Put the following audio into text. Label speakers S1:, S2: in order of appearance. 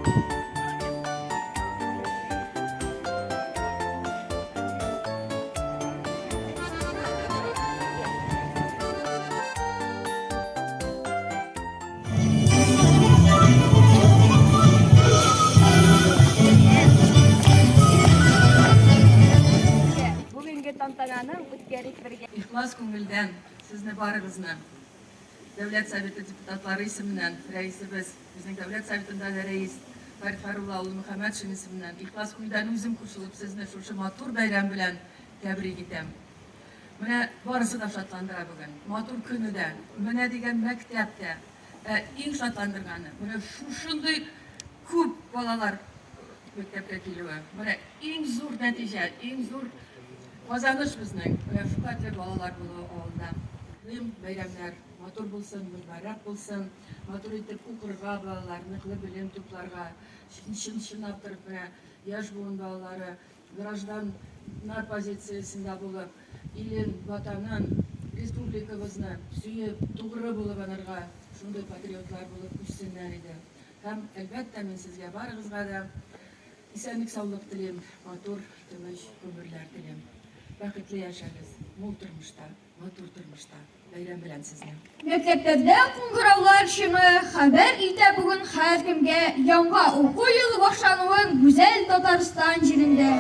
S1: Бүгенге тантананың үткәрик бергә.
S2: Ихлас күңелдән сезне барыгызны Дәүләт Советы депутатлары исеменнән, рәисебез, безнең Дәүләт Советында да рәис Фәрит Фәйрулла улы Мөхәммәтшин исеменнән ихлас күңелдән үзем кушылып сезне шушы матур бәйрәм белән тәбрик итәм. Менә барысы да шатландыра бүген. Матур көне дә, менә дигән мәктәп тә. Ә иң шатландырганы, менә шушындый күп балалар мәктәпкә килүе. Менә иң зур нәтиҗә, иң зур казаныш безнең. Менә шулкадәр балалар булуы авылда. Телим, бәйрәмнәр матур булсын, мөбарәк булсын. Матур итеп укырга балалар, ныклы белем тупларга, чын-чынлап торып менә яшь буын балалары гражданнар позициясендә булып, илен, Ватанын, республикабызны сөеп, тугры булып анарга шундый патриотлар булып үссеннәр иде. Һәм, әлбәттә, мин сезгә барыгызга да исәнлек-саулык телим, матур, тыныч гомерләр телим. Бәхетле яшәгез, мул тормышта, матур тормышта. Бәйрәм белән сезне!
S3: Мәктәпләрдә кыңгыраулар чыңы хәбәр итә бүген һәркемгә яңа уку елы башлануын гүзәл Татарстан җирендә.